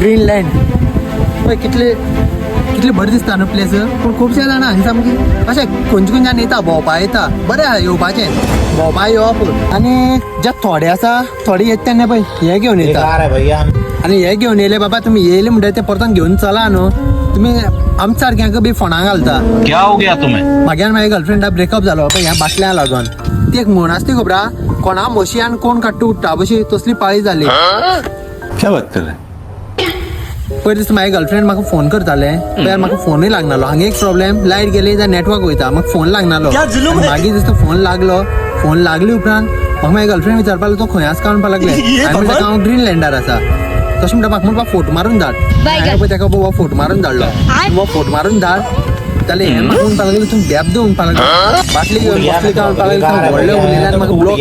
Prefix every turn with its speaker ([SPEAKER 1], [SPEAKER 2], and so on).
[SPEAKER 1] Greenland. पळय कितले कितले बरें दिसता न्हू प्लेस. पूण खुबशे जाणां हांगा सामकी अशें खंयचे खंयच्यान येता भोंवपा येता. बरें आहा येवपाचें, भोंवपा येवप. आनी जे थोडे आसा, थोडे येता तेन्ना पळय हे घेवन येता.
[SPEAKER 2] बेकार है भैया.
[SPEAKER 1] आनी हे घेवन येयले बाबा, तुमी येयले म्हणटगीर ते परतून घेवन चला न्हू. तुमी आमच्या सारक्यांक बी फोणां घालता.
[SPEAKER 3] क्या हो गया तुम्हें?
[SPEAKER 1] मागीर म्हागे गर्लफ्रेंडा ब्रेकअप जालो पळय ह्या बाटल्या लागून. ती एक म्हण आसती खबर आहा, कोणा म्हशी आनी कोण काडटा उठ्ठा बशी, तसली पाळी जाली.
[SPEAKER 3] क्या बात कर रहे हैं?
[SPEAKER 1] पयर दिसा म्हागे गर्लफ्रेंड म्हाका फोन करतालें, पळय म्हाका फोनूय लागनालो. हांगा एक प्रॉब्लेम, लायट गेली जाल्यार नेटवर्क वयता, म्हाका फोन लागनालो. आनी मागीर दिसता फोन लागलो. फोन लागले उपरांत म्हाका म्हागे गर्लफ्रेंड विचारपाक लागलो, तूं खंय आसा काय म्हणपाक लागलें. हांवें म्हणलें ताका, हांव ग्रीन लँडार आसा. तशें म्हणटा म्हाका म्हणपा फोटो मारून धाड. हांवें पळय ताका बाबा फोटो मारून धाडलो. बाबा फोटो मारून धाड जाल्यार हें म्हाका म्हणपाक लागलें, तूं बेबदो म्हणपाक लागलें. बाटली घेवन बसली काय म्हणपाक लागलें. तूं व्हडलें उलयलें आनी म्हाका ब्लॉक.